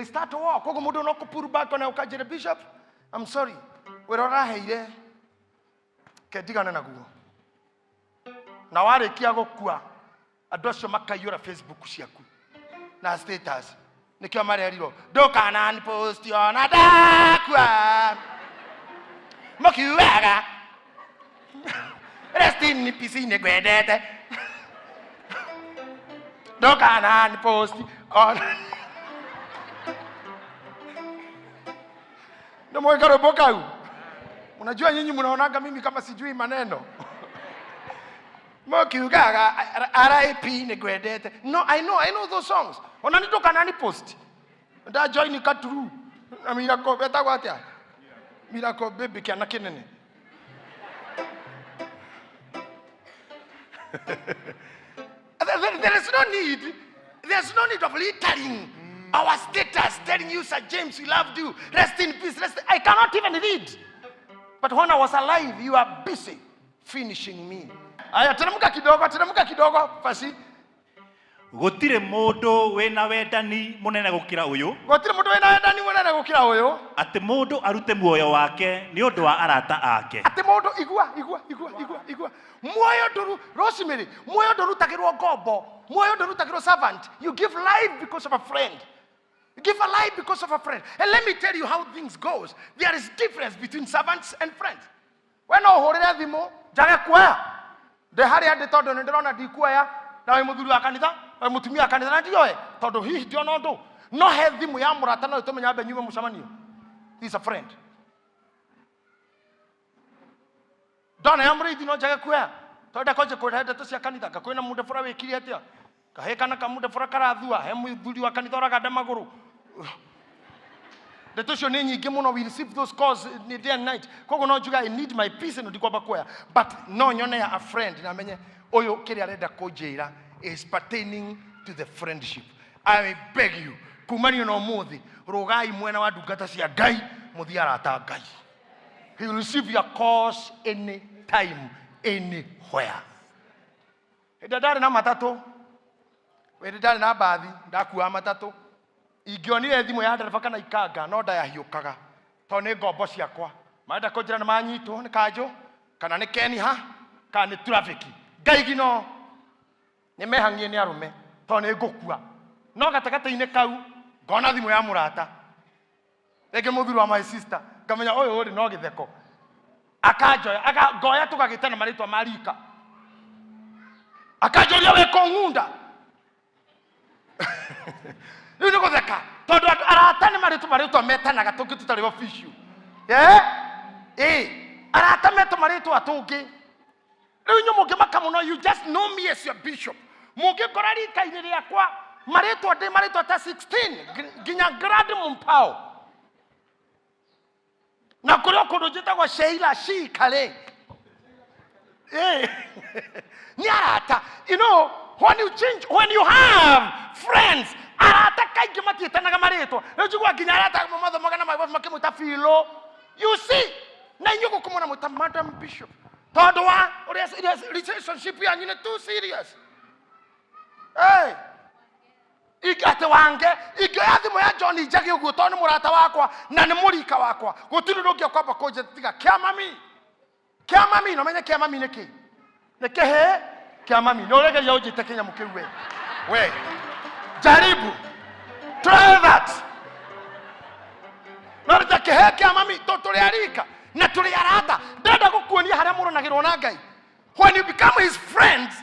They start war. Koguo mũndũ no kũpuru back ona ũkanjĩre bishop, I'm sorry. Wĩra ũraheire ke ndigane naguo. Na warĩkia gũkua andũ acio makaiyũra Facebook ciaku na status. Nĩkĩo marerirwo ndũkanan post ona ndakua. Mũkiugaga rest in peace nĩ ngwendete. Ndũkanan post ona nĩ mũĩ karwĩmbo kau. Unajua nyinyi mnaonanga mimi kama sijui maneno. Mũkiugaga RIP nĩ ngwendete. No, I know those songs. Ona nĩ ndũkanani post. Nda join katuru na Miracle betagwo atĩa? Miracle baby kĩana kĩnene. There is no need. There's no need of littering our status, telling you, Sir James, we loved you. Rest in peace. Rest. I cannot even read. But when I was alive, you are busy finishing me. Aya, teremka kidogo, teremka kidogo, fasi. Gũtirĩ mũndũ wĩna wendani mũnene gũkĩra ũyũ. Gũtirĩ mũndũ wĩna wendani mũnene gũkĩra ũyũ. Atĩ mũndũ arute muoyo wake nĩ ũndũ wa arata ake. Atĩ mũndũ, igua, igua, igua, igua, igua. Muoyo ndũru, Rosemary, muoyo ndũrutagĩrwo ngombo. Muoyo ndũrutagĩrwo servant. You give life because of a friend. You give a life because of a friend. And let me tell you how things goes. There is difference between servants and friends. We no ũhũrĩre thimũ njage kuoya. Ndĩ harĩa ndĩ tondũ nĩ ndĩrona ndikuoya na wĩ mũthuri wa kanitha, wĩ mũtumia wa kanitha na ndioe tondũ hihi ndiona ũndũ. No he thimũ ya mũrata no ĩtũme nyambe nyume mũcemanio. He is a friend. Ndona ya mũrĩithi no njage kuoya. Tondũ ndakonje kũrehe ndeto cia kanitha, ngakwĩna mũndũ bũra wĩkire atĩa? Kahe kana kamũndũ bũra karathua, he mũthuri wa kanitha ũraganda magũrũ. Ndeto icio nĩ nyingĩ mũno, we receive those calls in day and night. Koguo no njuga I need my peace no ndikwamba kuoya. But no nyone ya a friend na menye ũyũ kĩrĩa arenda kũnjĩra is pertaining to the friendship. I beg you, kumanio na ũmũthĩ, rũgai mwena wa ndungata cia Ngai, mũthiĩ arata Ngai. He will receive your calls any time, anywhere. Hĩndĩ ĩrĩa ndarĩ na matatũ, hĩndĩ ndarĩ na mbathi, ndakuaga matatũ. Ingĩonire thimũ ya ndereba kana ikanga, no ndayahiũkaga. Tondũ nĩ ngombo ciakwa. Marenda kũnjĩra nĩ manyitwo nĩ kanjũ, kana nĩ keniha, kana nĩ traffic. Ngaigi no nĩ mehang'ie nĩ arũme, tondũ nĩ ngũkua. No gatagatĩ-inĩ kau, ngona thimũ ya mũrata. Rĩngĩ mũthuri wa my sister, ngamenya ũyũ ũrĩ no gĩtheko. Akanjoya, ngoya tũgagĩtana marĩtwa ma rika. Akanjoria wĩ kũng'unda. Rĩu nĩ gũtheka tondũ andũ arata nĩ marĩtwa marĩtwa metanaga tũngĩ tũtarĩ official. Arata metwo marĩtwa tũngĩ. Rĩu inyuĩ mũngĩmaka mũno, you just know me as your bishop. Mũngĩngora rika-inĩ rĩakwa marĩtwa ndĩ marĩtwa ta 16 nginya Grand Mumpao. Na kũrĩ o kũndũ njĩtagwo Sheila Shikale. Nĩ arata. You know, when you change, when you have friends, arata kaingĩ matiĩtanaga marĩtwa. Rĩu njiguaga nginya arata mathomaga na mababu makĩmwĩta Philo. You see, na inyuĩ gũkũ mũramwĩta Madam Bishop. Tondũ wa ũrĩa relationship yanyu nĩ too serious. Hey. Atĩ wange ingĩoya thimũ ya John Njagi ũguo tondũ nĩ mũrata wakwa na nĩ mũrika wakwa, gũtirĩ ũndũ ũngĩ ũkwamba kũnjĩta tiga kĩa mami. Kĩa mami, no menye kĩa mami nĩ kĩ? Nĩ kĩhĩ kĩa mami. Nĩ ũregeria ũnjĩte kĩnyamũ kĩu we. We. Jaribu. Try that. No nĩ ta kĩhĩ kĩa mami tũrĩ arika na tũrĩ arata. Ndenda gũkuonia harĩa mũronagĩrwo na Ngai. When you become his friends,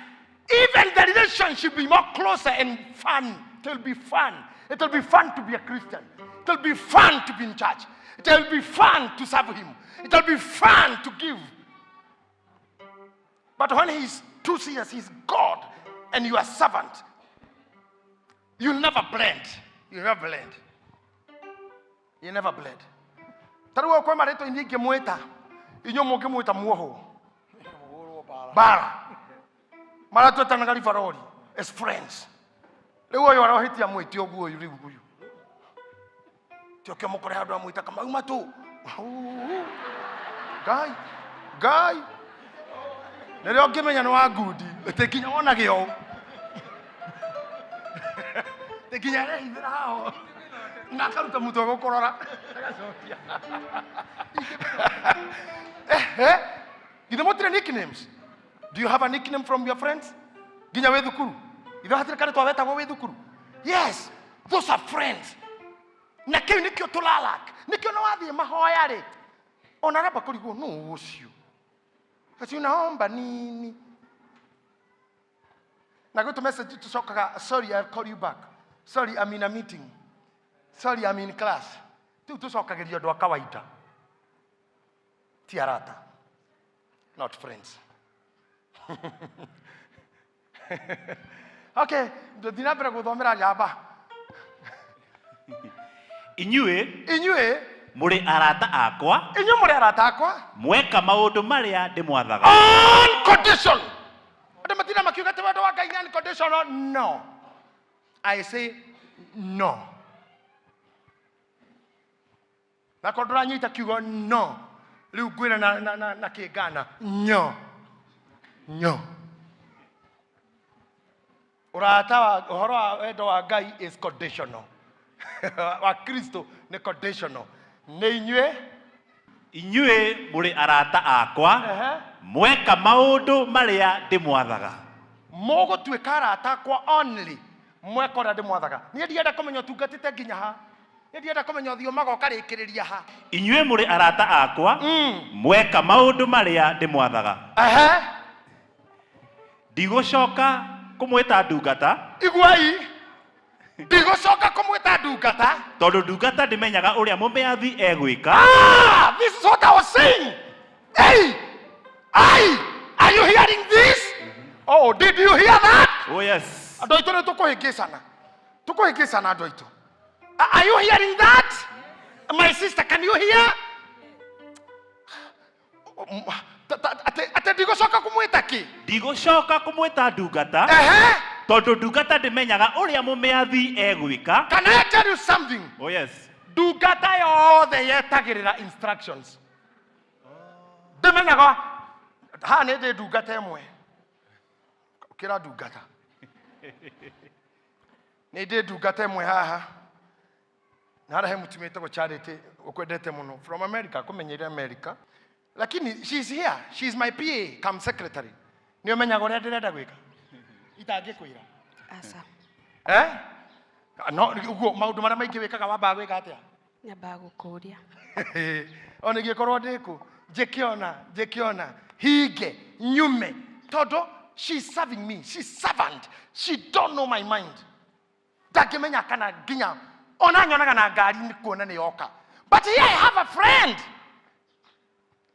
even the relationship be more closer and fun. It will be fun. It will be fun to be a Christian. It will be fun to be in church. It will be fun to serve him. It will be fun to give. But when he's too serious, he's God and you are servant, you'll never blend. You never blend. You never blend. Ta rĩu kwĩ marĩtwa inyuĩ ingĩmwĩta, inyuĩ mũngĩmwĩta muohwo. Bara. Marĩa twetanaga ribarori as friends. Rĩu ũyũ arohĩtia mwĩti ũguo ũyũ rĩu ũyũ. Tioke mũkore handũ amwĩta Kamau matũ. Ngai, Ngai. Nĩrĩo ngĩmenya nĩ wa ngundi, atĩ nginya wonage ũũ. Atĩ nginya arehithĩra haho. Na akaruta mũtwe gũkũrora. Agacokia. Ehe. Githĩ mũtirĩ nicknames? Do you have a nickname from your friends? Nginya wĩ thukuru. Ithe hatirĩ karĩtwa wetagwo wĩ thukuru. Yes, those are friends. Na kĩu nĩkĩo tũlalak. Nĩkĩo no wathiĩ mahoya rĩ. Ona aramba kũrigwo nũ ũcio. Ati unaomba nini? Na gwĩ tũ message tũcokaga, sorry, I'll call you back. Sorry, I'm in a meeting. Sorry, I'm in class. Rĩu tũcokagĩria ũndũ wa kawaida. Ti arata. Not friends. Okay, ndũthiĩ na mbere gũthomera njamba. Inyuĩ Inyuĩ, mũrĩ arata akwa inyuĩ mũrĩ arata akwa. Mweka maũndũ marĩa ndĩmwathaga. On condition. Andũ matinda makiuga atĩ wendo wa Ngai nĩ unconditional. No. I say no. Na korwo ndũranyita kiugo no, rĩu ngwĩra na kĩngana nyo nyo. Ũrata wa ũhoro wa wendo wa Ngai is conditional. Wa Kristo nĩ conditional. Nĩ inyuĩ. Inyuĩ mũrĩ arata akwa mweka maũndũ marĩa ndĩmwathaga. Mũgũtuĩka arata akwa only mweka ũrĩa ndĩmwathaga. Niĩ ndienda kũmenya ũtungatĩte nginya ha. Niĩ ndienda kũmenya ũthiũmaga ũkarĩkĩrĩria ha. Inyuĩ mũrĩ arata akwa mweka maũndũ marĩa ndĩmwathaga. Ndigũcoka kũmwĩta ndungata. Iguai, ndigũcoka kũmwĩta ndungata. Tondũ ndungata ndĩmenyaga ũrĩa mũmĩathi egwĩka. Ah, this is what I was saying. Hey, I, are you hearing this? Oh, did you hear that? Oh yes. Andũ aitũ nĩ tũkũhĩngĩcana. Tũkũhĩngĩcana andũ aitũ. Are you hearing that? My sister, can you hear? Atĩ ndigũcoka kũmwĩta kĩ? Ndigũcoka kũmwĩta ndungata. Tondũ ndungata ndĩmenyaga ũrĩa mũmĩathi egwĩka. Can I tell you something? Oh yes. Ndungata yothe yetagĩrĩra instructions. Ndĩmenyaga haha nĩ ndĩ ndungata ĩmwe. Ũkĩra ndungata. Nĩ ndĩ ndungata ĩmwe haha. Na harĩa he mũtumia wĩtagwo Charity ũkwendete mũno from America, kũmenyeire America. Lakini she is here. She is my PA, come secretary. Nĩ ũmenyaga ũrĩa ndĩrenda gwĩka. Itangĩkwĩra. Aca. Eh? No, ũguo maũndũ marĩa maingĩ wĩkaga wambaga gwĩka atĩa? Nyambaga gũkũria. Ona ingĩkorwo ndĩ kũ, njĩkĩona, njĩkĩona, hinge, nyume. Tondũ she is serving me, she is servant. She don't know my mind. Ndangĩmenya kana nginya ona nyonaga na ngari nĩ kuona nĩ yoka. But here I have a friend.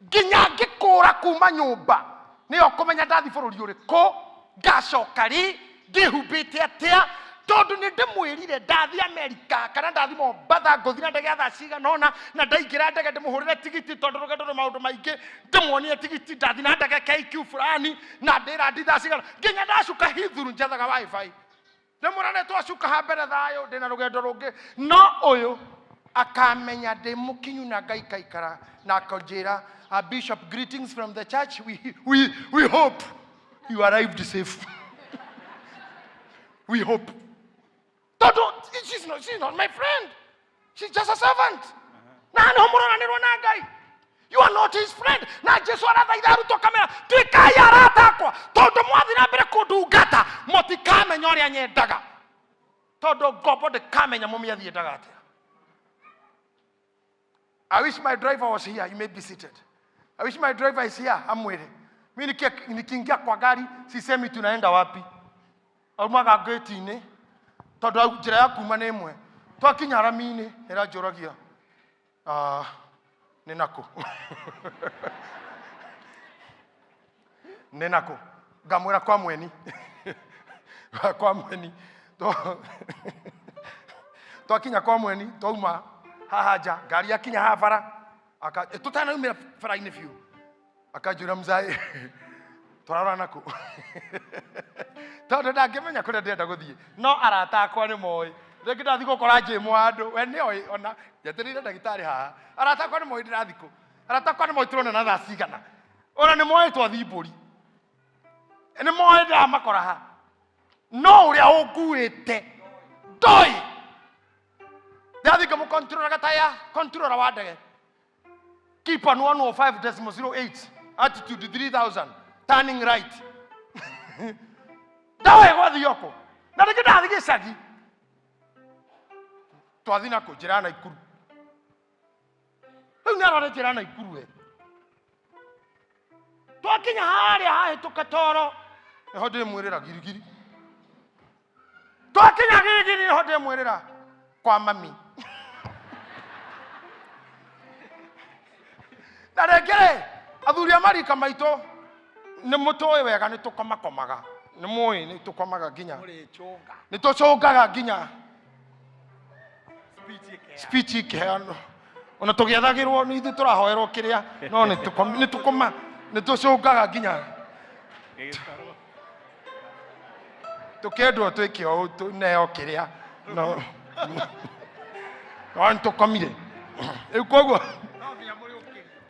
Nginya ngĩkũra kuma nyũmba nĩyo kũmenya ndathi bũrũri ũrĩkũ, ngacoka rĩ, ndĩhumbĩte atĩa, tondũ nĩ ndĩmwĩrire ndathi Amerika kana ndathi Mombatha ngũthi na ndege ya thaa cigana ũna, na ndaingĩra ndege ndĩmũhũrĩre tigiti tondũ rũgendo rwĩ maũndũ maingĩ, ndĩmuonie tigiti ndathi na ndege KQ fulani na ndĩra ndi thaa cigana, nginya ndacuka Heathrow njethaga wifi. Ndĩmwĩra nĩ twacuka ha mbere thayũ, ndĩna rũgendo rũngĩ, no ũyũ akamenya ndĩ mũkinyu na ngaikaikara na akanjĩra, Bishop, greetings from the church. We hope you arrived safe. We hope. Tondũ she's not my friend. She's just a servant. Na nĩho mũroranĩrwo na Ngai. You are not his friend. Na Jesu arathaitha arutwo kamera, tuĩkai arata akwa, tondũ mwathiĩ na mbere kũndungata, mũtikamenya ũrĩa nyendaga. Tondũ ngombo ndĩkamenya mũmĩathi endaga atĩa. I wish my driver was here. You may be seated. I wish my driver is here. Amwere. Mimi nikiingia kwa gari sisemi tunaenda wapi. Aumaga gate-inĩ tondũ njĩra ya kuma nĩ ĩmwe. Twakinya rami-inĩ ĩranjũragia, nĩ nakũ? Nĩ nakũ? Ngamwĩra kwa mweni. Kwa mweni. Twakinya kwa mweni, twauma haha nja, ngari yakinya haha bara, tũtanaumĩra bara-inĩ biũ. Akanjũra mzae, tũrarora nakũ? Tondũ ndangĩmenya kũrĩa ndĩrenda gũthiĩ. No arata akwa nĩ moĩ. Rĩngĩ ndathiĩ gũkora njĩmũ handũ, we nĩ oĩ ona njetereire ndagĩtarĩ haha. Arata akwa nĩ moĩ ndĩrathiĩ kũ. Arata akwa nĩ moĩ tũronana thaa cigana. Ona nĩ moĩ twathiĩ mbũri. Nĩ moĩ ndĩramakora ha. No ũrĩa ũnguĩte ndoĩ. Ndĩrathiĩ ngĩmũkontroraga ta ya controller wa ndege. Keep on 105.08, altitude 3000, turning right. Ndoĩ gwathio kũ. Na rĩngĩ ndathiĩ gĩcagi. Twathiĩ na kũ njĩra ya Naikuru. Rĩu nĩ arore njĩra ya Naikuru we. Twakinya harĩa hahĩtũka toro nĩho ndĩmwĩrĩra girigiri. Twakinya girigiri nĩho ndĩmwĩrĩra kwa mami. Na rĩngĩ rĩ, athuri a marika maitũ nĩ mũtũĩ wega nĩ tũkomakomaga. Nĩ mũĩ nĩ tũkomaga nginya. Nĩ tũcũngaga nginya speech ikĩheanwo. Ona tũgĩathagĩrwo nĩ ithuĩ tũrahoerwo kĩrĩa, no nĩ tũkom- nĩ tũkoma nĩ tũcũngaga nginya tũkĩendwo twĩke ũũ tũneo kĩrĩa, no no nĩ tũkomire. Rĩu koguo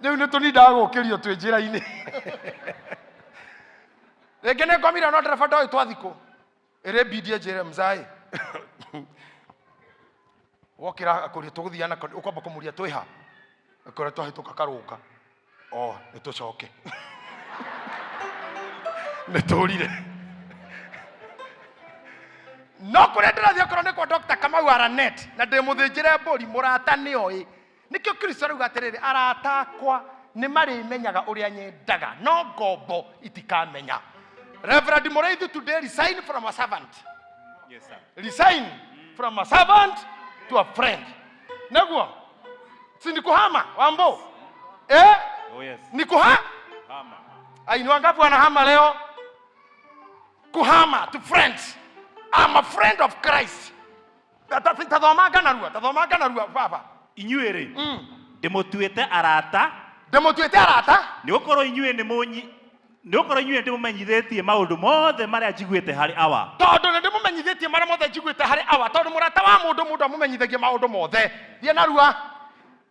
rĩu nĩ tũnindaga gũkĩrio twĩ njĩra-inĩ. Rĩngĩ nĩ ngomire no ndereba ndoĩ twathikũ. Ĩrĩ bidi njĩre mzaĩ. Wokĩra akũria tũgũthiĩ na ũkwamba kũmũria twĩ ha. Akũria twahĩtũka karũnga. O nĩ tũcoke. Nĩ tũrire. No kũrĩa ndĩrathiĩ okorwo nĩ kwa Dr. Kamau Aranet na ndĩmũthĩnjĩre mbũri mũrata nĩ oĩ. Nĩkĩo Kristo arauga atĩrĩrĩ, arata akwa nĩ marĩmenyaga ũrĩa nyendaga, no ngombo itikamenya. Reverend Mũrĩithi today resign from a servant. Yes, sir. Resign from a servant to a friend. Nĩguo? Si ni kuhama, Wambo? Eh? Oh, yes. Ni kuha? Hama. Ai, ni wangapi wanahama leo? Kuhama to friends. I'm a friend of Christ. Tathomanga narua, tathomanga narua baba. Inyuĩ rĩ, ndĩmũtuĩte arata. Ndĩmũtuĩte arata. Nĩ gũkorwo inyuĩ nĩ mũnyi nĩ gũkorwo inyuĩ ndĩmũmenyithĩtie maũndũ mothe marĩa njiguĩte harĩ awa. Tondũ nĩ ndĩmũmenyithĩtie marĩa mothe njiguĩte harĩ awa. Tondũ mũrata wa mũndũ, mũndũ amũmenyithagia maũndũ mothe. Thiĩ narua.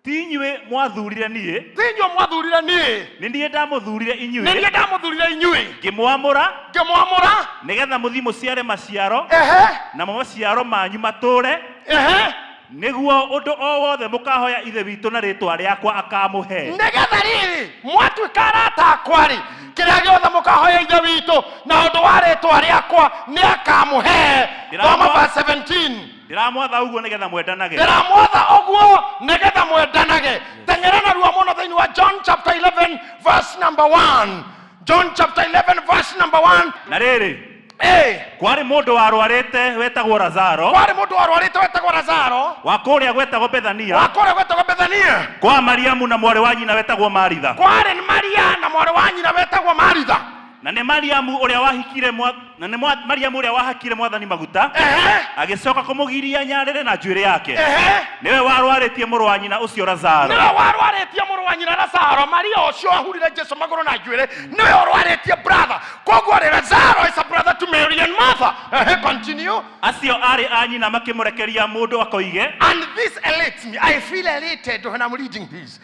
Ti inyuĩ mwathurire niĩ. Ti inyuĩ mwathurire niĩ. Nĩ niĩ ndamũthurire inyuĩ. Nĩ niĩ ndamũthurire inyuĩ. Ngĩmwamũra. Ngĩmwamũra. Nĩgetha mũthiĩ mũciare maciaro. Ehe. Namo maciaro manyu matũre. Ehe. Nĩguo ũndũ o wothe mũkahoya Ithe witũ na rĩĩtwa rĩakwa akamũhe. Nĩgetha rĩrĩ mwatuĩka arata akwa rĩ, kĩrĩa gĩothe mũkahoya Ithe witũ na ũndũ wa rĩĩtwa rĩakwa nĩ akamũhe. Thoma verse 17. Ndĩramwatha ũguo nĩgetha mwendanage. Ndĩramwatha ũguo nĩgetha mwendanage. Teng'era narua mũno thĩinĩ wa John chapter 11 verse number 1. John chapter 11 verse number 1. Na rĩrĩ, Eh. kwarĩ mũndũ warwarĩte wetagwo Lazaro. Kwarĩ mũndũ warwarĩte wetagwo Lazaro. Wa kũrĩa gwetagwo Bethania. Wa kũrĩa gwetagwo Bethania. Kwa Mariamu na mwarĩ wa nyina wetagwo Maritha. Kwarĩ Maria na mwarĩ wa nyina wetagwo Maritha. Na nĩ Mariamu ũrĩa wahikire mwa, na nĩ mwa, Mariamu ũrĩa wahakire mwathani maguta. Ehe. Agĩcoka kũmũgiria nyarĩrĩ na njuĩrĩ yake. Ehe. Nĩwe warwarĩtie mũrũ wa nyina ũcio Lazaro. Nĩwe warwarĩtie mũrũ wa nyina Lazaro. Maria ũcio wahurire Jesu magũrũ na njuĩrĩ nĩwe ũrwarĩtie brother. Koguo rĩ, Lazaro is a brother to Mary and Martha. Ehe, continue. Acio aarĩ a nyina makĩmũrekeria mũndũ akoige. And this elates me. I feel elated when I'm reading this.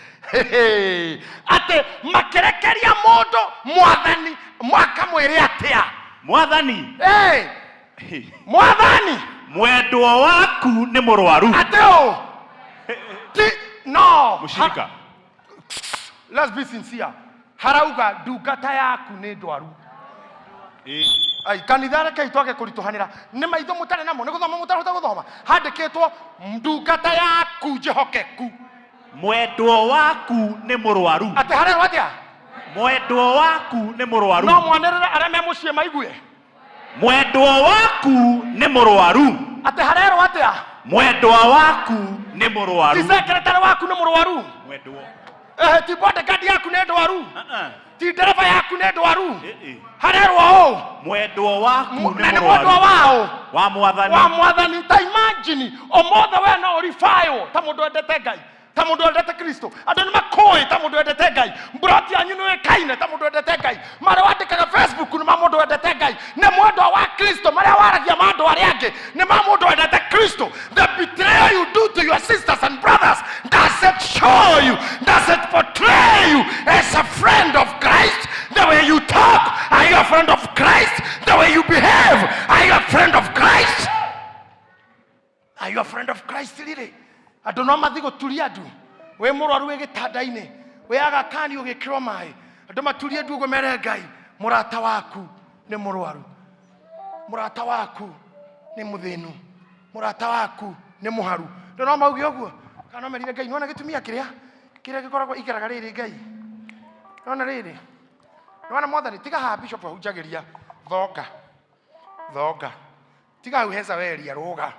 Atĩ makĩrekeria mũndũ mwathani akamwĩre atĩa? Mwathani. Hey. Mwathani. Mwendwa waku nĩ mũrwaru. Atĩ ũ? Ti, no. Mũshirika. Let's be sincere. Harauga ndungata yaku nĩ ndwaru. Ai, kanitha rekei twage kũritũhanĩra. Nĩ maitho mũtarĩ namo, nĩ gũthoma mũtarahota gũthoma. Handĩkĩtwo ndungata yaku njĩhokeku. Mwendwa waku nĩ mũrwaru. Atĩ harerwo atĩa? Mwendwa waku nĩ mũrwaru. No mwanĩrĩre arĩa me mũciĩ maigue. Mwendwa waku nĩ mũrwaru. Atĩ harerwo atĩa? Mwendwa waku nĩ mũrwaru. Ti secretary waku nĩ mũrwaru. Mwendwa. Ehe, ti bodyguard yaku nĩ ndwaru. Ti ndereba yaku nĩ ndwaru. Harerwo ũũ. Mwendwa waku nĩ Na nĩ mũrwaru. mwendwa wao. Wa mwathani. Wa mwathani. Ta imagine ũmũthĩ we no ũribaywo ta mũndũ wendete Ngai, ta mũndũ wendete Kristo. Andũ nĩ makũĩ ta mũndũ wendete Ngai. Mburoti yanyu nĩ ũĩkaine ta mũndũ wendete Ngai. Marĩa wandĩkaga Facebook nĩ ma mũndũ wendete Ngai. Nĩ mwendwa wa Kristo. Marĩa waragia ma andũ arĩa angĩ nĩ ma mũndũ wendete Kristo. The betrayal you do to your sisters and brothers, does it show you, does it portray you as a friend of Christ? The way you talk, are you a friend of Christ? The way you behave, are you a friend of Christ? Are you a friend of Christ really? Andũ no mathiĩ gũturia ndu. Wĩ mũrwaru wĩ gĩtanda-inĩ, wĩ Aga Khan ũgĩkĩrwo maĩ, andũ maturie ndu ũguo mere Ngai, mũrata waku nĩ mũrwaru, mũrata waku nĩ mũthĩnu, mũrata waku nĩ mũharu. Andũ no mauge ũguo, kana no merire Ngai, nĩwona gĩtumia kĩrĩa kĩrĩa gĩkoragwo ikaraga rĩrĩ Ngai, nĩwona rĩrĩ, nĩwona Mwathani, tiga haha bishop ahunjagĩria thonga thonga, tiga hau he Saweria rũga,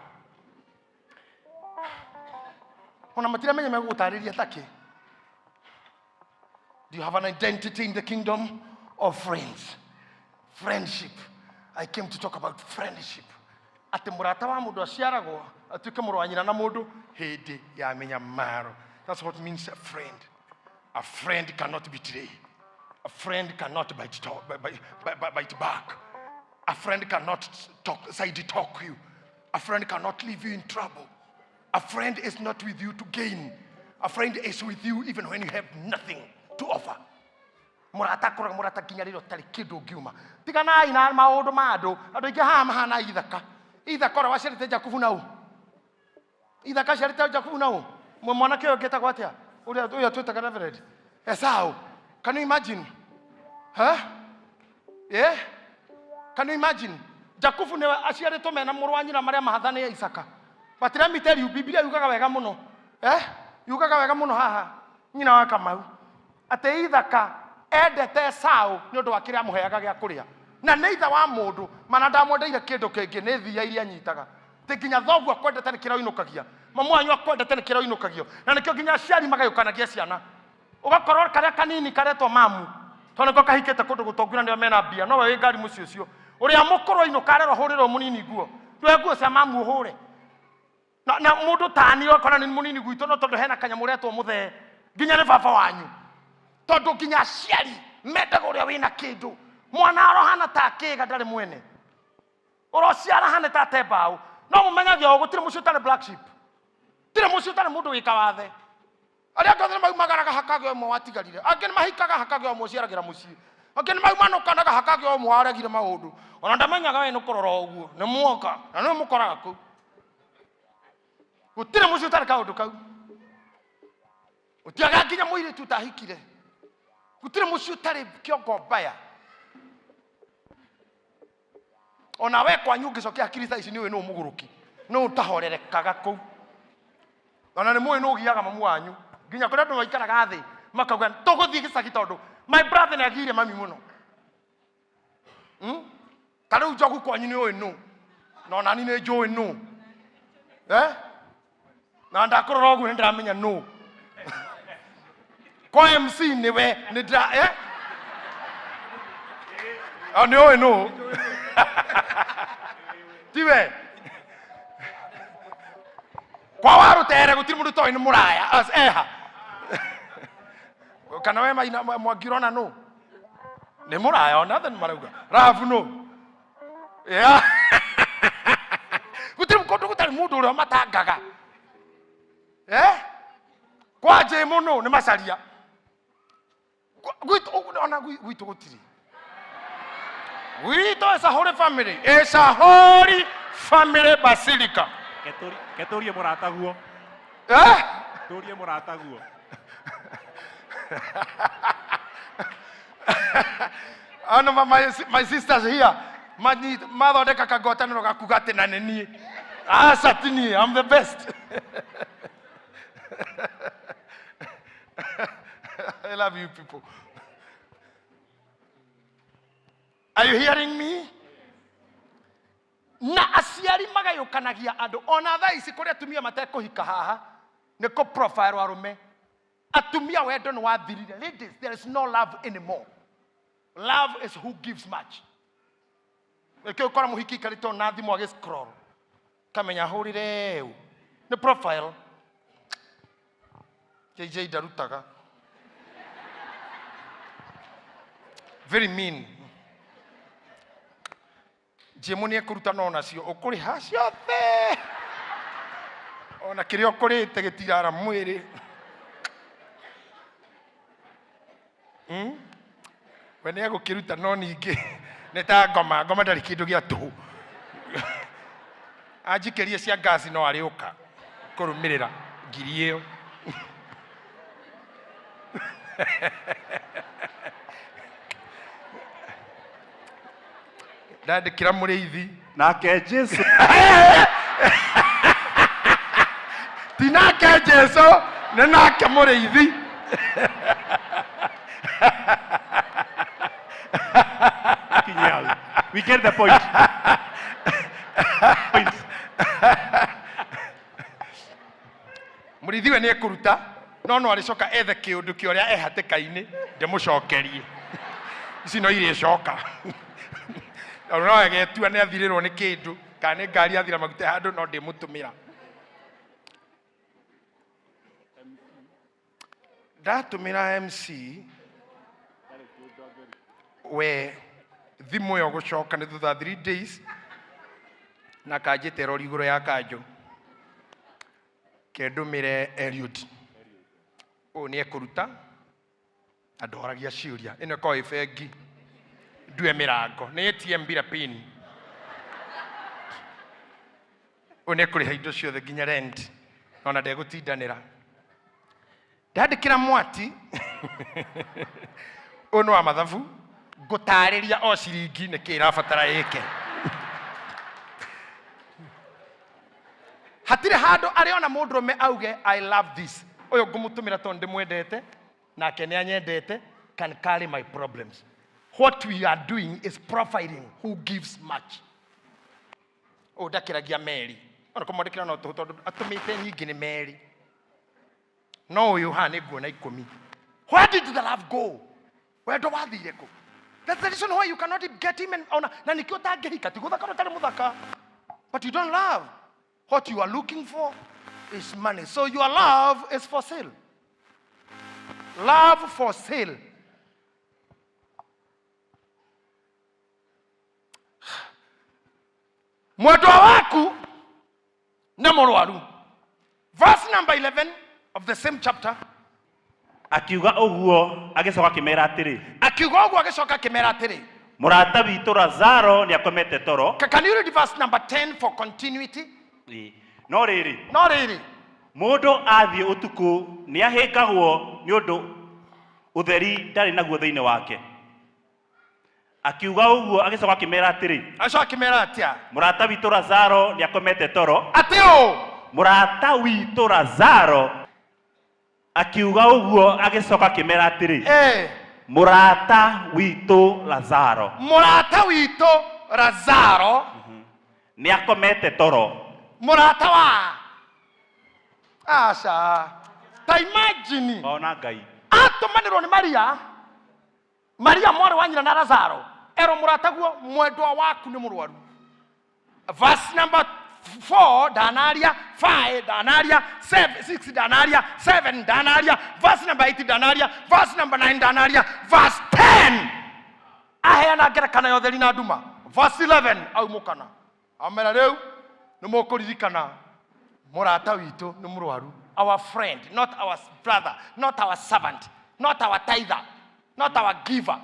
ona matiramenya megũgũtarĩria takĩ. Do you have an identity in the kingdom of friends? Friendship. I came to talk about friendship. Atĩ mũrata wa mũndũ aciaragwo atuĩke mũrũ wa nyina na mũndũ hĩndĩ ya mĩnyamaro. That's what means a friend. A friend cannot betray. A friend cannot bite, talk, bite, bite, bite back. A friend cannot talk, side talk you. A friend cannot leave you in trouble. A friend is not with you to gain. A friend is with you even when you have nothing to offer. Mũrata akoragwo mũrata nginya rĩrĩa ũtarĩ kĩndũ ũngiuma. Tiganai na maũndũ ma andũ. Andũ aingĩ haha mahana ithaka. Ithaka ũrĩa waciarĩte Jakubu na ũ? Ithaka aciarĩte Jakubu na ũ? Mwanake ũyũ ũngĩ etagwo atĩa? Ũrĩa ũyũ twĩtaga Reverend. Esau. Can you imagine? Huh? Yeah? Can you imagine? Jakubu nĩwe aciarĩtwo mena mũrũ wa nyina marĩa mahathanĩe Isaka. But let me tell you, Biblia yugaga wega mũno. Eh? Yugaga wega mũno haha. Nyina wa Kamau. Atĩ Ithaka endete Esau nĩ ũndũ wa kĩrĩa amũheaga gĩa kũrĩa. Na nĩ ithe wa mũndũ, mana ndamwendeire kĩndũ kĩngĩ nĩ thia iria anyitaga. Atĩ nginya thoguo akwendete nĩ kĩrĩa ũinũkagia. Mamu wanyu akwendete nĩ kĩrĩa ũinũkagio. Na nĩkĩo nginya aciari magayũkanagia ciana. Ũgakorwo karĩa kanini karetwo mamu tondũ nĩko kahikĩte kũndũ gũtongu na nĩo mena mbia, no we wĩ ngari mũciĩ ũcio. Ũrĩa mũkũrũ ainũka arerwo hũrĩrwo mũnini nguo, ndũhe nguo cia mamu ũhũre. Na, na mũndũ tani okora nĩ mũnini gwitũ no tondũ hena kanyamũ ũretwo mũthee nginya nĩ baba wanyu, tondũ nginya aciari mendaga ũrĩa wĩna kĩndũ. Mwana arohana ta akĩga ndarĩ mwene, ũrociara hane ta ate mbaũ. No mũmenyage o gũtirĩ mũciĩ ũtarĩ black sheep, gũtirĩ mũciĩ ũtarĩ mũndũ wĩ kawathe. Arĩa angĩ othe nĩmaumagaraga hakagĩa ũmwe watigarire, angĩ nĩmahikaga hakagĩa ũmwe ũciaragĩra mũciĩ, angĩ nĩmaumanũkanaga hakagĩa ũmwe waregire maũndũ. Ona ndamenyaga we nĩkũrora ũguo nĩ mwoka na nĩwe mũkoraga kũu. Gũtirĩ mũciĩ ũtarĩ kaũndũ kau. Gũtiaga nginya mũirĩtu ũtahikire. Gũtirĩ mũciĩ ũtarĩ kĩongo mbaya. Ona we kwanyu ũngĩcokia hakiri thaa ici nĩũĩ nũ mũgũrũki, nũ ũtahorerekaga kũu. Ona nĩ mũĩ nũ ũgiaga mamu wanyu. Nginya kũrĩa andũ maikaraga thĩ makauga tũgũthiĩ gĩcagi tondũ my brother nĩ agiire mami mũno. Ta rĩu njogu kwanyu nĩ ũĩ nũ, na onani nĩ njũĩ nũ. Na ndakũrora ũguo nĩ ndĩramenya nũ. Kwa MC nĩwe nĩ ndĩra, O nĩ ũĩ nũ. Tiwe. Kwa warũtere gũtirĩ mũndũ ũtoĩ nĩ mũraya. As eha. Kana we maina Mwangi ũrona nũ? Nĩ mũraya ona othe nĩ marauga. Rahabu nũ? Yeah. Gũtirĩ kũndũ gũtarĩ mũndũ ũrĩa matangaga. Kwa njĩ mũno nĩ macaria. Gwitũ, ona gwitũ gũtirĩ. Gwitũ is a holy family. It's a holy family basilica. Ketũrie mũrataguo. Tũrie mũrataguo. Ano my sisters here mathondeka kangwatanĩro gakuga atĩ na nĩ niĩ. Aca ti niĩ, I'm the best. I love you people. Are you hearing me? Na aciari magayũkanagia andũ ona thaa ici kũrĩa atumia matekũhika haha nĩ kũ profile arũme. Atumia wendo nĩ wathirire. Ladies, there is no love anymore. Love is who gives much. Nĩkĩo ũkora mũhiki aikarĩte na thimũ agĩ scroll. Kamenya hũrĩre ũ. Nĩ profile. JJ ndarutaga. Very mean. Jimũ nĩ ekũruta no nacio ũkũrĩha ciothe. Ona kĩrĩa ũkũrĩte gĩtirara mwĩrĩ. We nĩ egũkĩruta no ningĩ nĩ ta ngoma, ngoma ndarĩ kĩndũ gĩa tũhũ. Anjikĩrie cia ngasi no arĩũka kũrũmĩrĩra. Ngiri ĩyo. Ndandĩkĩra mũrĩithi. Nake Jesu. Ti nake Jesu, nĩ nake mũrĩithi. Kinyi hau. We get the point. Point. Mũrĩithi we nĩ ekũruta, no no arĩcoka ethe kĩũndũ kĩa ũrĩa e hatĩka-inĩ ndĩmũcokerie. Ici no irĩcoka. Tondũ no agetua nĩ athirĩrwo nĩ kĩndũ kana nĩ ngari athira maguta handũ no ndĩmũtũmĩra. Ndatũmĩra MC we thimũ ĩyo gũcoka nĩ thutha 3 days na kanjĩte rori igũrũ ya kanjũ kendũmĩre Eliud ũyũ nĩ ekũruta na ndoragia ciũria ĩno ĩkoragwo ĩ bengi ndue mĩrango nĩ ATM bila pin. Ũyũ nĩ ekũrĩha indo ciothe nginya rent na ona ndegũtindanĩra. Ndandĩkĩra mwati ũyũ nĩ wa mathabu ngũtarĩria o ciringi nĩkĩ ĩrabatara ĩke. Hatirĩ handũ arĩ ona mũndũrũme auge I love this. Ũyũ ngũmũtũmĩra tondũ ndĩmwendete nake nĩ anyendete, can carry my problems. What we are doing is profiling who gives much. Ũyũ ndakĩragia meri. Ona kũmwandĩkĩra no tũhũ tondũ atũmĩte nyingĩ nĩ meri. No ũyũ haha nĩ nguona ikũmi. Where did the love go? Wendo wathire kũ? That's the reason why you cannot get him and ona na nikio ũtangĩhika ti gũthaka ũtarĩ mũthaka. But you don't love. What you are looking for is money. So your love is for sale. Love for sale. Mwendwa waku nĩ mũrwaru. Verse number 11 of the same chapter. Akiuga ũguo agĩcoka akĩmera atĩrĩ. Akiuga ũguo agĩcoka akĩmera atĩrĩ. Mũrata witũ Lazaro nĩ akomete toro. Can you read verse number 10 for continuity? Ĩĩ. No rĩrĩ. No rĩrĩ. Mũndũ athiĩ ũtukũ nĩ ahĩngagwo nĩ ũndũ ũtheri ndarĩ naguo thĩinĩ wake. Akiuga ũguo agĩcoka akĩmera atĩrĩ. Agĩcoka akĩmera atĩa? Mũrata witũ Lazaro nĩ akomete toro. Atĩ ũ? Mũrata witũ Lazaro. Akiuga ũguo agĩcoka akĩmera atĩrĩ. Mũrata witũ Lazaro. Mũrata witũ Lazaro. Nĩ akomete toro. Mũrata wa? Aca. Ta imagine. Ona Ngai. Atũmanĩrwo nĩ Maria. Maria mwarĩ wa nyina na Lazaro. Erwo mũrataguo mwendwa waku nĩ mũrwaru. Verse number 4 ndanaria, 5 ndanaria, 7, 6 ndanaria, 7 ndanaria, verse number 8 ndanaria, verse number 9 ndanaria, verse 10 aheana ngerekano ya ũtheri na nduma. Verse 11 aumũkana amera rĩu nĩ mũkũririkana mũrata witũ nĩ mũrwaru. Our friend, not our brother, not our servant, not our tither, not our giver.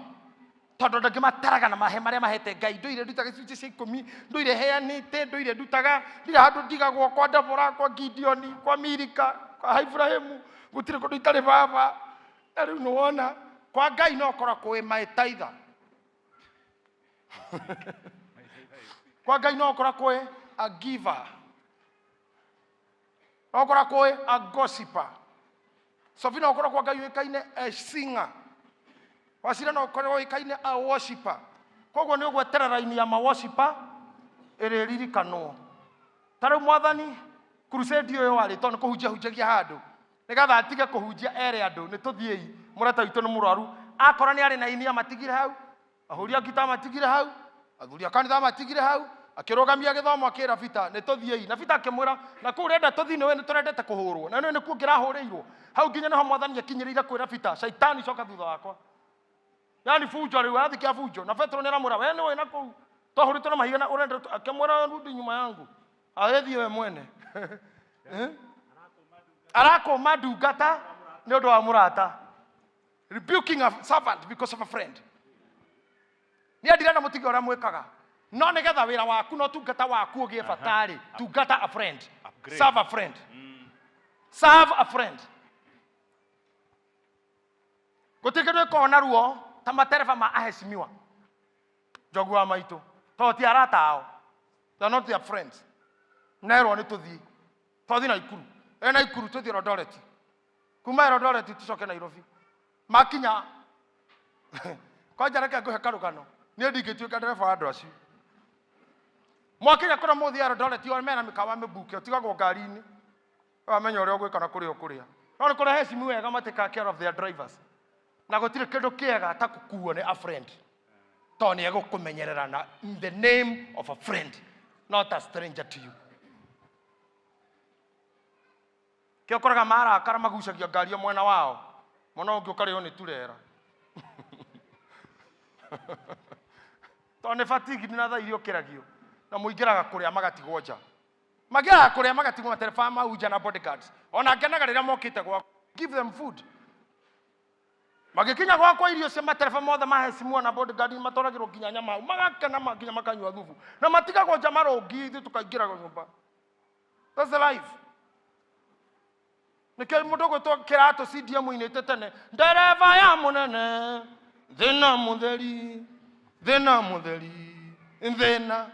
Tondũ andũ angĩ mataraga na mahe marĩa mahete Ngai. Ndũire ndutaga gĩcunjĩ cia ikũmi, ndũire heanĩte, ndũire ndutaga, ndirĩ handũ ndigagwo kwa Debora, kwa Gideoni, kwa Milika, kwa Ibrahimu, gũtirĩ kũndũ itarĩ baba. Na rĩu nĩ wona kwa Ngai no ũkorwo kwĩ my tither. Kwa Ngai no ũkorwo kwĩ a giver. No ũkorwo kwĩ a gossiper. Sophie no ũkorwo kwa Ngai ũĩkaine a singer. Wacira no ũkorwo ũĩkaine a worshiper. Koguo nĩ ũgweterera raini ya ma worshiper ĩrĩririkanwo. Ta rĩu mwathani crusade ũyũ warĩ tondũ nĩ kũhunjia hunjagia handũ. Nĩgetha atige kũhunjia ere andũ nĩ tũthiĩi mũrata witũ nĩ mũrwaru. Akora nĩ arĩ na inia matigire hau, ahũri a ngita matigire hau, athuri a kanitha matigire hau, akĩrũgamia gĩthomo akĩra Peter nĩ tũthiĩi. Na Peter akĩmwĩra na kũu ũrenda tũthiĩ nĩ nĩ tũrendete kũhũrwo na nĩ nĩkuo ngĩrahũrĩirwo. Hau nginya nĩho mwathani akinyĩrĩire kwĩra Peter, shaitani coka thutha wakwa. Yani fujo rĩu arathiĩ kĩa fujo na Petro nĩ aramwĩra we nĩwe na kũu twahũrĩtwo na mahiga na ũrenda akĩmwĩra rudi nyuma yangu agĩthiĩ we mwene. Arakũma ndungata nĩ ũndũ wa mũrata. Rebuking a servant because of a friend. Nĩ ndirenda mũtige ũrĩa mwĩkaga. No nĩgetha wĩra waku na ũtungata waku ũgĩe bata-rĩ, tungata a friend. Upgrade. Serve a friend. Serve a friend. Gũtirĩ kĩndũ gĩkoragwo na ruo ta matereba ma aheshimiwa njogu wa maitũ, tondũ ti arata ao, they are not their friends. Nerwo nĩ tũthiĩ, twathiĩ Naikuru, e Naikuru tũthiĩ Eldoret, kuma Eldoret tũcoke Nairobi. Makinya kwanja, reke ngũhe karũgano, niĩ ndingĩtuĩka ndereba wa andũ acio. Mwakinya kũrĩa mũthiĩ Eldoret, o mena mĩkawa mĩbuke, ũtigagwo ngari-inĩ, wamenya ũrĩa ũgwĩka na kũrĩa ũkũrĩa. No nĩ kũrĩa hecimu wega, matĩkaga care of their drivers, na gũtirĩ kĩndũ kĩega ta gũkuo nĩ a friend, tondũ nĩ egũkũmenyerera na in the name of a friend, not a stranger to you. Kĩo ũkoraga marakara magucagia ngari ĩyo mwena wao, mwena ũngĩ ũkarĩo nĩ turera, tondũ nĩ fatigued na thaa iria ũkĩragio na mũingĩraga kũrĩa magatigwo nja, magĩaga kũrĩa magatigwo matereba mau nja na bodyguards. Ona ngenaga rĩrĩa mokĩte gwa give them food. Magĩkinya gwakwa, irio cia matereba mothe mahecimwo na bodyguard matwaragĩrwo nginya nyama hau, magakena nginya makanyua thubu, na matigagwo nja marũngi, ithuĩ tũkaingĩra nyũmba. That's the life. Nĩkĩo mũndũ ũgwĩtwo kĩratũ CDM inĩte tene, ndereba ya mũnene, thĩna mũtheri, thĩna mũtheri, thĩna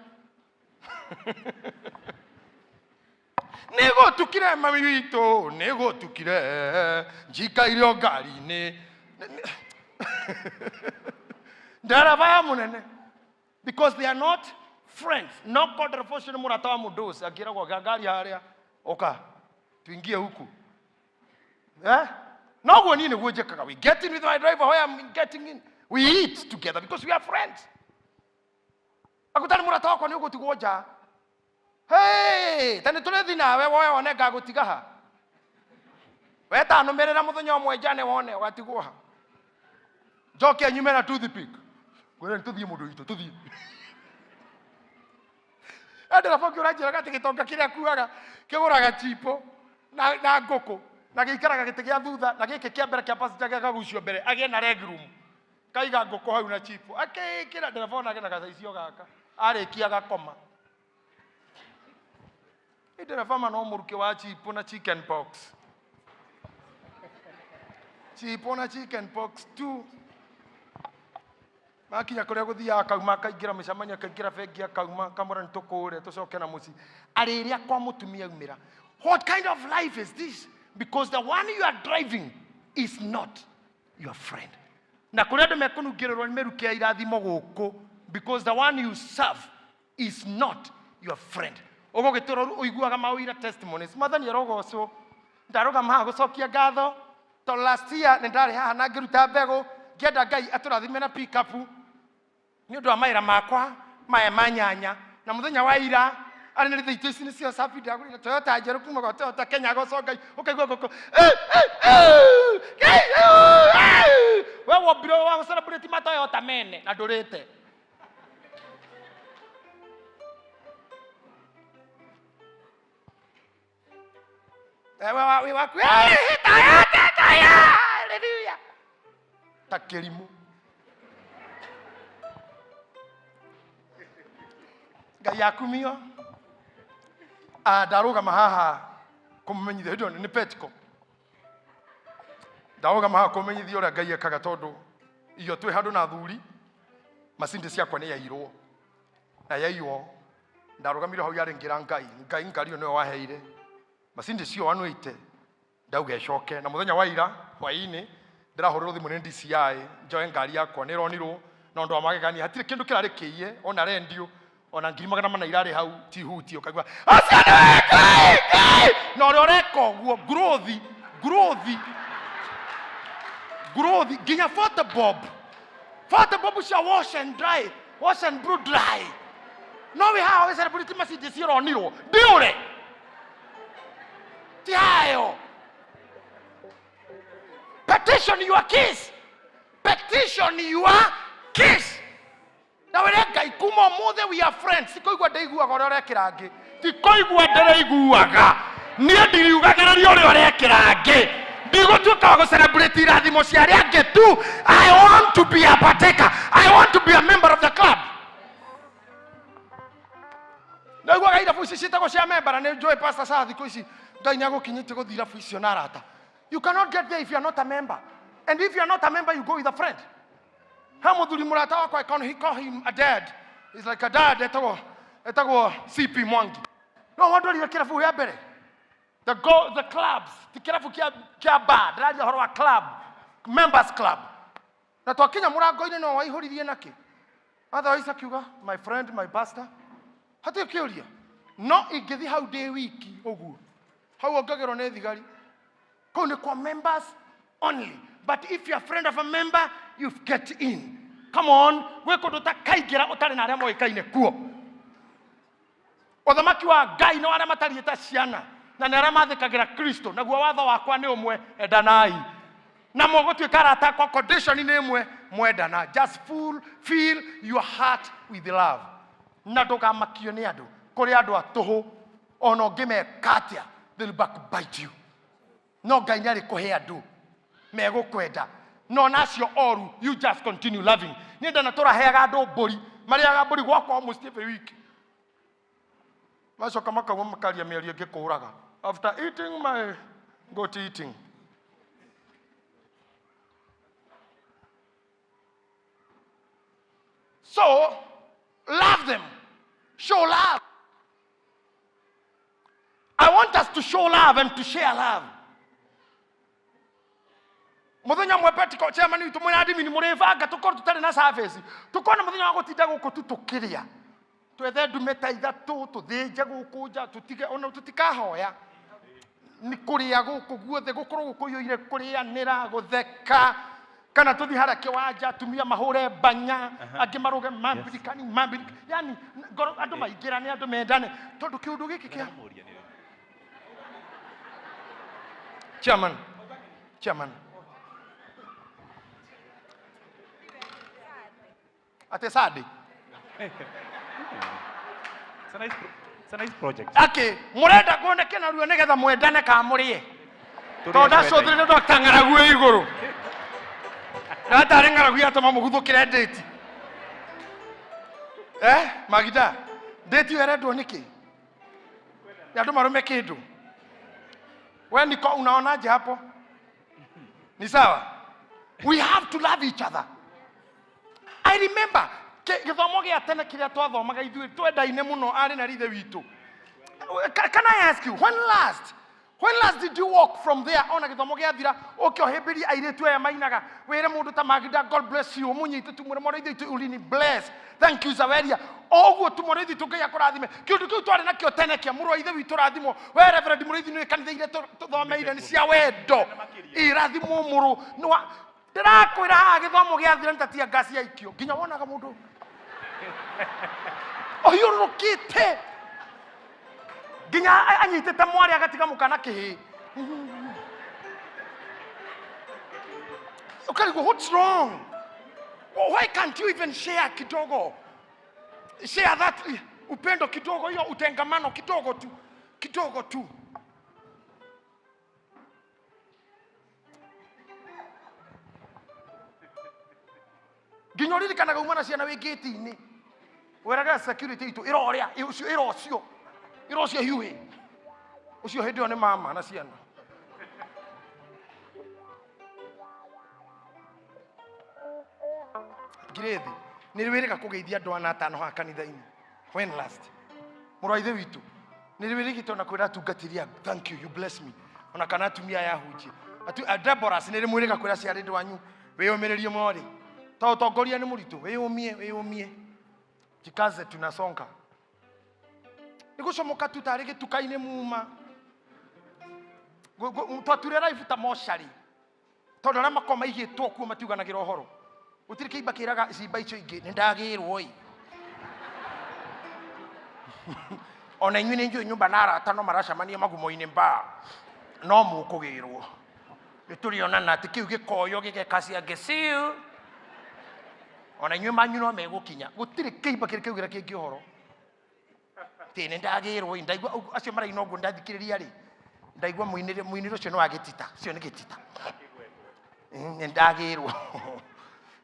nĩ gũtukire, mami witũ, nĩ gũtukire, njikaire o ngari-inĩ, ndereba ya mũnene, because they are not friends. No ko ndereba ũcio nĩ mũrata wa mũndũ ũcio, angĩragwo ga ngari harĩa, ũka tuingie huku, eh? Noguo niĩ nĩguo njĩkaga. We get in with my driver where I'm getting in, we eat together because we are friends. Akutani mũrata wakwa, nĩ ũgũtigwo nja. Hey, ta nĩ tũrĩthi nawe woe wone ngagũtiga ha. Wetanũmĩrĩra mũthenya ũmwe njane wone ũgatigwo ha. Njoke nyume na toothpick, ngwĩre nĩ tũthiĩ, mũndũ witũ, tũthiĩ. Ndereba ũngĩ ũranjĩraga atĩ gĩtonga kĩrĩa akuaga kĩgũraga chipo na ngũkũ, na gĩikaraga gĩtĩ gĩa thutha, na gĩkĩ kĩa mbere kĩa passenger gĩakagucio mbere agĩe na leg room, kaiga ngũkũ hau na chipo, akĩkĩra ndereba onake na gacaicio gaka, arĩkia agakoma. Ndereba ma no mũrukĩ wa chipo na chicken pox, chipo na chicken pox tu. Makinya kũrĩa gũthiaga, akauma, akaingĩra mĩcemanio, akaingĩra bengi, akauma, akamwĩra nĩ tũkũre tũcoke na mũciĩ. Arĩrĩa kwa mũtumia aumĩra, what kind of life is this? Because the one you are driving is not your friend. Na kũrĩa andũ mekũnungĩrĩrwo nĩ mĩrukĩ ya irathimo gũkũ, because the one you serve is not your friend. Ũgũgĩtũra ũiguaga mawĩra, testimonies. Mwathani arogocwo. Ndarũgama haha gũcokia ngatho, tondũ last year nĩ ndarĩ haha na ngĩruta mbegũ, ngĩenda Ngai atũrathime na pickup nĩ ũndũ wa mawĩra makwa maya ma nyanya. Na mũthenya wa ira arĩ nĩ rĩthĩ ici nĩcio safi, ndagũrire Toyota njerũ kuma gwa Toyota Kenya. Goco Ngai, ũkaigua ngũkũ, "Eh, eh, eh, eh, eh." We wombirwo wa gũcelebrate ma Toyota mene na ndũrĩte. Ewe wĩ waku, "Eh, Toyota, Toyota, hallelujah," ta kĩrimũ. Ngai akumio. Ah, ndarũgama haha kũmũmenyithia hĩndĩ ĩyo nĩ Petco. Ndarũgama haha kũmũmenyithia ũrĩa Ngai ekaga, tondũ iyo twĩ handũ na athuri, macindi ciakwa nĩ yairwo na yaiywo. Ndarũgamire hau yarĩ, ngĩra Ngai, Ngai, ngari ĩyo nĩwe waheire macindi cio 180, ndauga ĩcoke. Na mũthenya wa ira hwaĩ-inĩ ndĩrahũrĩrwo thimũ nĩ DCI njoe ngari yakwa, nĩ ĩronirwo. Na ũndũ wa magegania, hatirĩ kĩndũ kĩrarĩ kĩiye, ona rendio, ona 400,000 irarĩ hau ti huti. Ũkaigua acio nĩwe Ngai, Ngai na ũrĩa ũreka ũguo. Growth, growth, growth, nginya 40 bob, 40 bob cia wash and dry, wash and blow dry. No wĩ haha wĩ celebrate macindi cironirwo, ndiũre ti hayo. Petition your case, petition your case, na wĩre Ngai, kuma ũmũthĩ we are friends. Ti kũigua ndĩiguaga ũrĩa ũrekĩra angĩ, ti kũigua ndĩraiguaga niĩ, ndiriugagĩrĩria ũrĩa ũrekĩra angĩ, ndigũtuĩka wa gũcelebrate irathimo cia arĩa angĩ tu. I want to be a partaker, I want to be a member of the club. Nĩ Ndaiguaga irabu ici ciĩtagwo cia member na nĩ njũĩ pastor saa thikũ ici Ngai nĩ agũkinyĩtie gũthiĩ irabu icio na arata. You cannot get there if you are not a member. And if you are not a member, you go with a friend. Ha mũthuri mũrata wakwa, I can he call him a dad. He's like a dad, etagwo CP Mwangi. No wandwarire kĩrabu gĩa mbere. The go the clubs, ti kĩrabu kĩa bar, ndĩraria ũhoro wa club, members club. Na twakinya mũrango-inĩ no waihũririe nakĩ. Otherwise akiuga, my friend, my pastor, hatirĩ kĩũria. No ingĩthiĩ hau ndĩ wiki ũguo, hau ongagĩrwo nĩ thigari. Kũu nĩ kwa members only. But if you are friend of a member, you get in. Come on, gwĩ kũndũ ũtakaingĩra ũtarĩ na arĩa moĩkaine kuo. Ũthamaki wa Ngai nĩ wa arĩa matariĩ ta ciana na nĩ arĩa mathĩkagĩra Kristo, naguo watho wakwa nĩ ũmwe, endanai. Na mũgũtuĩka arata akwa, condition nĩ ĩmwe, mwendana. Just fill your heart with love. Na ndũgamakio nĩ andũ. Kũrĩ andũ a tũhũ, ona ũngĩmeka atĩa, they'll backbite you. No Ngai nĩ arĩkũhe andũ megũkwenda. No nacio oru, you just continue loving. Niĩ ndana tũraheaga andũ mbũri, marĩaga mbũri gwakwa almost every week. Macoka makauma makaria mĩario ĩngĩ kũraga. After eating my goat eating. So, love them. Show love. I want us to show love and to share love. Muthenya mwe Pentecost chairman witũ mwĩna admin mũrĩbanga tũkorwo tũtarĩ na service. Tũkorwo na mũthenya wa gũtinda gũkũ tu tũkĩrĩa. Twethe ndume ta ithatũ, tũthĩnje gũkũ nja, tũtige ona tũtikahoya. Nĩ kũrĩa gũkũ guothe, gũkorwo gũkũiyũire kũrĩanĩra, gũtheka. Kana tũthiĩ harĩa kĩwanja, atumia mahũre banya, angĩ marũge mambirikani, mambirikani. Yani, ngoro andũ maingĩrane, andũ mendane. Tondũ kĩũndũ gĩkĩ kĩa Chairman, chairman. Ate Sunday. It's a nice, it's a nice project. Ake, murenda kuoneke na ruo nigetha mwendane ka murie. Tondũ ndacũthĩrĩria Dr. Ng'aragu ĩ igũrũ. Na atarĩ ng'aragu yatũma mũguthũkĩre ndĩti. Magida, ndĩti ĩyo ĩrendwo nĩkĩ? Nĩ andũ marũme kĩndũ. We niko unaonaje hapo? Ni sawa? We have to love each other. I remember gĩthomo gĩa tene kĩrĩa twathomaga ithuĩ twendaine mũno arĩ na rithe witũ. Can I ask you, when last did you walk from there ona gĩthomo gĩathira ũke ũhĩmbĩrie airĩtu aya mainaga wĩre mũndũ ta Magida God bless you ũmũnyite tu mwĩre mwana ithe witũ ulini bless thank you Zaweria o ũguo tu mwana ithe witũ Ngai akũrathime kĩũndũ kĩu twarĩ nakĩo tene kĩa mũrũ wa ithe witũ rathimwo we Reverend Mũrĩithi nĩ kanitha iria tũthomeire nĩ cia wendo irathimwo mũrũ nĩ wa ndĩrakwĩra haha gĩthomo gĩathira nĩ ta tia ngasi yaikio nginya wonaga mũndũ ũhiũrũrũkĩte nginya anyitĩte mwarĩ agatiga mũkana kĩhĩ ũkarigwo what's wrong why can't you even share kidogo share that upendo kidogo hiyo utengamano kidogo tu kidogo tu nginya ũririkanaga uma na ciana wĩ ngĩti-inĩ weraga security itũ ĩrorĩa ũcio ĩra ũcio ĩra ũcio hiuhĩ ũcio hĩndĩ ĩyo nĩ mama na ciana ngirĩthi nĩ wĩrĩga kũgeithia andũ ana atano haha kanitha-inĩ when last mũrũ wa ithe witũ nĩ wĩrĩgĩte ona kwĩra atungatĩri aku thank you you bless me ona kana atumia aya ahunjia Deborah nĩ rĩ mwĩrĩga kwĩra ciarĩ andũ anyu wĩyũmĩrĩrie mwarĩ to ũtongoria nĩ mũritũ wĩyũmie wĩyũmie jikaze tunasonga nĩ gũcomoka tu tarĩ gĩtuka-inĩ muma twature life ta mocarĩ tondũ arĩa makoragwo maigĩtwo kuo matiuganagĩra ũhoro gũtirĩ kĩimba kĩraga cimba icio ingĩ nĩ ndagĩrwo ĩ ona inyuĩ nĩ njũĩ nyũmba na arata no maracemania magumo-inĩ mbaa no mũkũgĩrwo nĩ tũrĩonana atĩ kĩu gĩkoyo gĩgeka ciangĩ see you ona inyuĩ manyu no megũkinya gũtirĩ kĩimba kĩrĩ kĩaugĩra kĩngĩ ũhoro tĩ nĩ ndagĩrwo ĩ ndaigua acio maraina ũguo ndathikĩrĩria rĩ ndaigua mũinĩre ũcio nĩ wa gĩtita ũcio nĩ gĩtita nĩ ndagĩrwo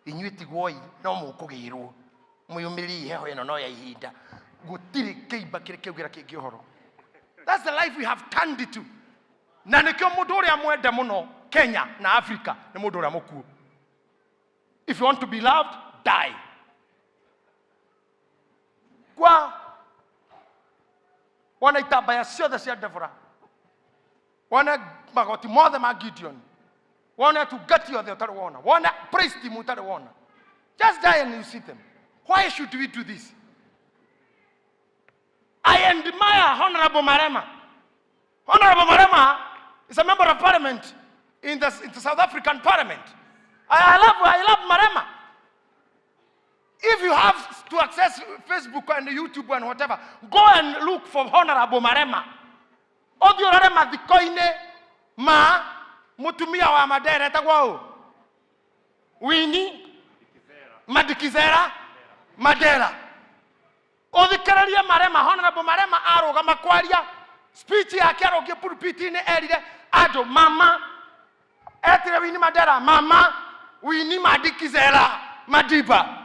inyuĩ tigwoi no mũkũgĩrwo mwĩyũmĩrĩrie heho ĩno no ya ihinda Gũtirĩ kĩimba kĩrĩ kĩaugĩra kĩngĩ ũhoro. That's the life we have turned it to. Na nĩkĩo mũndũ ũrĩa mwende mũno Kenya na Africa nĩ mũndũ ũrĩa mũkuũ. If you want to be loved, die. Kwa wona itambaya ciothe cia Deborah, wone magoti mothe ma Gideon, wone atungati othe ũtarĩ wona, wone praise team ũtarĩ wona. Just die and you see them. Why should we do this? I admire Honorable Marema. Honorable Marema is a member of parliament in the South African parliament. I love Marema. If you have to access Facebook and YouTube and whatever, go and look for Honorable Marema. Ũthiĩ ũrore mathiko-inĩ ma mũtumia wa Mandela etagwo ũ? Winnie Madikizela Mandela. Ũthikĩrĩrie Marema, Honorable Marema arũgama kwaria speech yake arũngie pulpit-inĩ, erire andũ mama, etire Winnie Mandela mama Winnie Madikizela Madiba.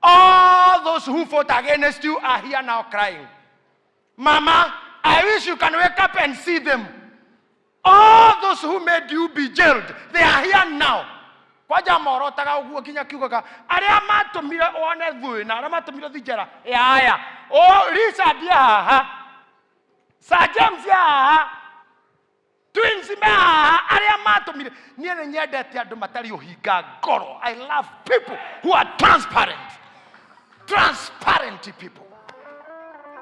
All those who fought against you are here now crying. Mama, I wish you can wake up and see them. All those who made you be jailed, they are here now. Kwanja morotaga ũguo nginya kiugaga arĩa matũmire wone thĩna, arĩa matũmire ũthiĩ njera yaya o Richard ya haha, Sir James ya haha, twins me haha, arĩa matũmire. Niĩ nĩ nyendete andũ matarĩ ũhinga ngoro. I love people who are transparent, transparent people,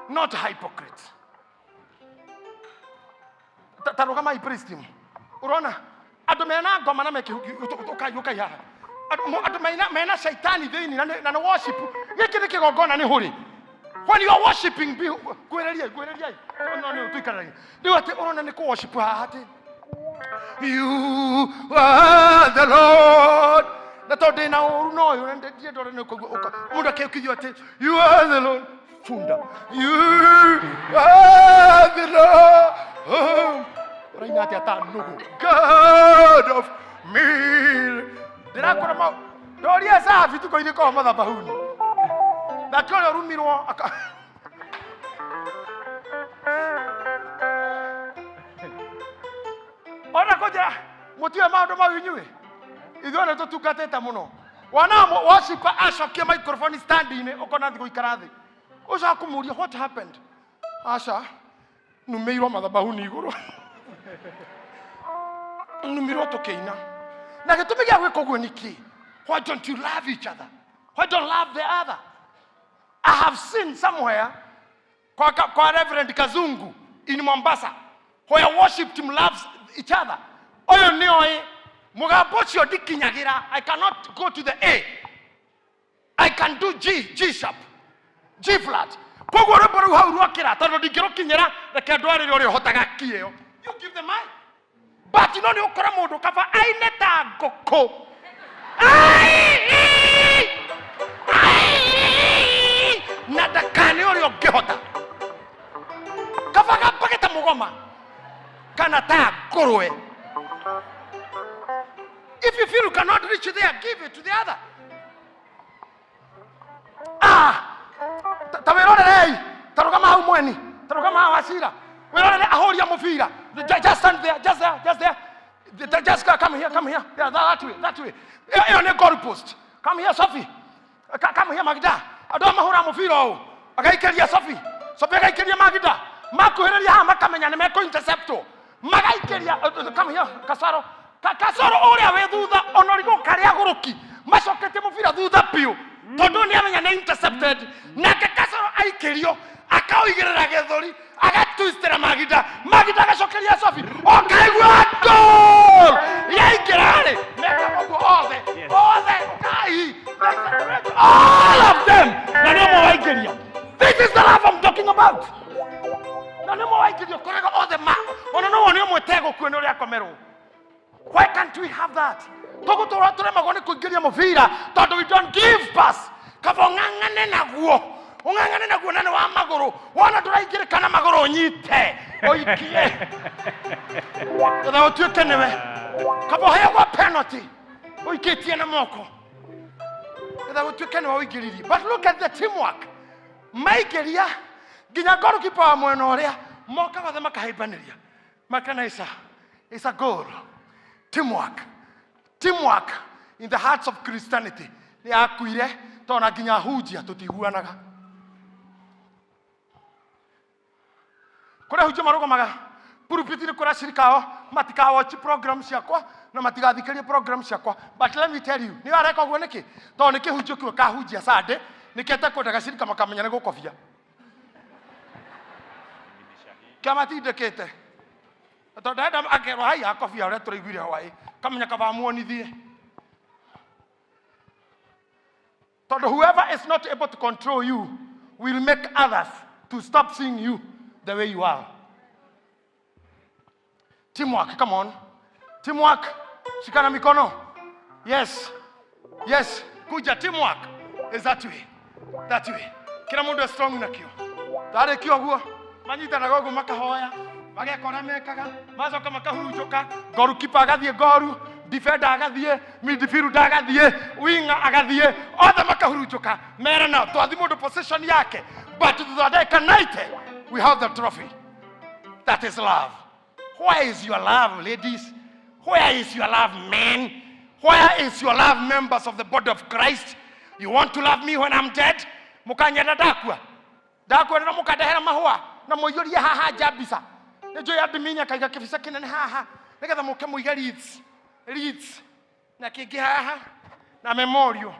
not hypocrites. Ta rũgamai, praise team. Ũrona andũ mena ngoma na mekĩhuki, ũkai, ũkai haha. Andũ mena shaitani thĩinĩ na nĩ worship. Gĩkĩ nĩ kĩgongona nĩ hũrĩ. When you are worshiping, be ngwĩrĩriai, ngwĩrĩriai, no nĩ tũikaranie rĩu atĩ ũrona nĩ kũ worship haha atĩ you are the Lord, na tondũ ndĩna ũru no ũyũ na ndirĩ ndore nĩ kũigua ũka mũndũ akĩũkithio atĩ you are the Lord, funda you are the Lord, ũraina atĩa ta nũgũ God of me. Ndĩrakora mau ndoria safi tuko-inĩ korwo mathabahuni nake ũrĩa ũrumirwo aka ona kũnjĩra mũtiũĩ maũndũ mau. Inyuĩ ithuĩ nĩ tũtungatĩte mũno. Wona worshiper acokia microphone stand-inĩ, ũkona thiĩ gũikara thĩ, ũcoka kũmũria, "What happened?" "Aca, numĩirwo mathabahuni igũrũ, numirwo tũkĩina." Na gĩtũmi gĩa gwĩka ũguo nĩ kĩ? Why don't you love each other? Why don't love the other? I have seen somewhere kwa Reverend Kazungu in Mombasa where worship team loves each other. Ũyũ nĩ oĩ mũgambo ũcio ndikinyagĩra. I cannot go to the A. I can do G, G sharp, G flat. Koguo rwĩmbo rũu hau rwokĩra, tondũ ndingĩrũkinyĩra, reke ndwarĩre ũrĩa ũhotaga ki ĩyo. You give the mic. But no nĩ ũkora mũndũ kaba aine ta ngũkũ. Ai! Ai! Na ndakane ũrĩa ũngĩhota. Kaba gambage ta mũgoma kana ta ngũrwe. If you feel you cannot reach there, give it to the other. Ah! Ta wĩrorerei, ta rũgama hau mweni, ta rũgama hau Wacira, wĩrorere ahũri a mũbira. Just stand there, just there, just there. Just come here, come here. Yeah, that way, that way. Ĩyo ĩyo nĩ goal post. Come here, Sophie. Come here, Magda. Andũ aya mahũra mũbira ũũ, agaikĩria Sophie, Sophie agaikĩria Magda, makuhĩrĩria haha makamenya nĩ mekũ interceptwo, magaikĩria. Come here, Kasaro. Kasaro ũrĩa wĩ thutha ona ũrigũ karĩa gũrũki macoketie mũbira thutha biũ tondũ nĩ amenya nĩ intercepted. Nake Kasaro aikĩrio akaũigĩrĩra gĩthũri, agatwistĩra Magida, Magida agacokeria Sophie, ũkaigua goal yaingĩra rĩ, mekaga ũguo othe. Yes. Othe kai, they celebrate, all of them, na nĩ ũmwe waingĩria. This is the love I'm talking about. Na nĩ ũmwe waingĩria, ũkoraga othe ma ona no wone ũmwe tegũkua nĩ ũrĩa akomerwo. Why can't we have that? Tũgũtũra tũremagwo nĩ kũingĩria mũbira tondũ we don't give pass. Kaba ũng'ang'ane naguo, ũng'ang'ane naguo na nĩ wa magũrũ. Wona ndũraingĩrĩka na magũrũ, ũnyite ũikie getha ũtuĩke nĩwe. Kaba ũheagwo penalty ũikĩtie na moko getha gũtuĩke nĩwe ũingĩririe. But look at the teamwork maingĩria. Nginya goalkeeper wa mwena ũrĩa mokaga othe makahĩmbanĩria makana is a goal. Teamwork, teamwork in the hearts of Christianity nĩ yakuire tondũ na nginya hunjia tũtiguanaga. Kũrĩa hunjia marũgamaga pulpit-inĩ kũrĩa acirika ao matikawatch program ciakwa na matigathikĩrie program ciakwa. But let me tell you, nĩ areka ũguo nĩkĩ? Tondũ nĩ kĩhunjio kĩu kahunjia Sunday nĩkĩo atekwendaga acirika makamenya nĩ gũkobia kĩa matindĩkĩte, tondũ ndenda akerwo hai akobia ũrĩa tũraiguire hwaĩ kamenya kaba muonithie, tondũ whoever is not able to control you will make others to stop seeing you the way you are. Teamwork, come on, teamwork. Shikana mikono. Yes, kuja. Teamwork is that way, that way. Kila mundu strong nakio tarĩkia ũguo manyitanaga ũguo makahoya mageka ũrĩa mekaga macoka makahurunjũka. Goalkeeper agathiĩ goru, defender agathiĩ, midfielder agathiĩ, winger agathiĩ, othe makahurunjũka merana twathi mũndũ position yake, but thutha wa ndagĩka 90 we have the trophy. That is love. Where is your love, ladies? Where is your love, men? Where is your love, members of the body of Christ? You want to love me when I'm dead? Mukanyenda ndakua, ndakwenda mukandehera mahũa na mũiyũrie haha nja mbica. Nĩ njũĩ admin akaiga kĩbica kĩnene haha nĩgetha mũke mũige wreaths, wreaths na kĩngĩ haha na memorial.